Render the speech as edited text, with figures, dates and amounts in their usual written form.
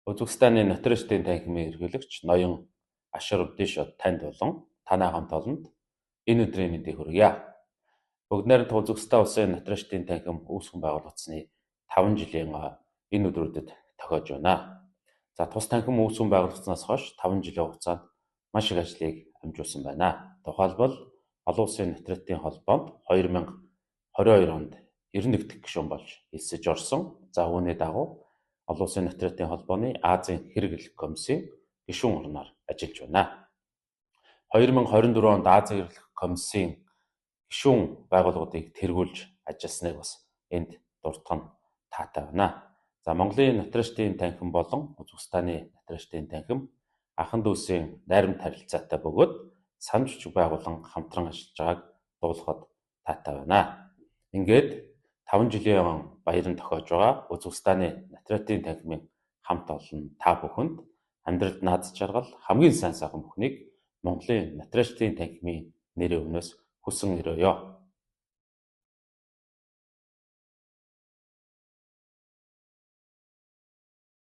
Өзбекистаны нотариусдын танхимын эрхлэгч ноён Ашуров Дишот танд болон танай хамт олонд энэ өдрийн мэндийг хүргье. Бүгд найрамдах Өзбекистан улсын нотариусдын танхим үүсгэн байгуулагдсаны 5 жилийн энэ өдрүүдэд тохиож байна. За, тус танхим үүсгэн байгуулагдсанаас хойш 5 жилийн хугацаанд маш их ажлыг амжуулсан байна. Тухайлбал, олон улсын нотариатын холбоонд 2022 онд 91 дэх гишүүн болж элсэж орсон. За, үүний дагуу олон улсын нотариатын холбооны Азийн хэрэглэх комиссийн гишүүн орноор ажиллаж байна. 2024 онд Азийн хэрэглэх комиссийн гишүүн байгууллагуудыг тэргүүлж ажилласныг бас энд дурдах нь таатай байна. За, Монголын нотариусдын танхим болон Өзбекистаны нотариусдын танхим анхан дүүсийн найрамд харилцаатай бөгөөд санал бичиг байгуулан хамтран ажиллаж байгааг дуулахад таатай байна. Ингээд 5 жилийн баяр нь тохиож байгаа Өзбекистаны нотариатын танхимын хамт олон та бүхэнд амьдралд наад жаргал, хамгийн сайн сайхан бүхнийг Монголын нотариусдын танхимын нэрийн өмнөөс хүсэн өрөөе.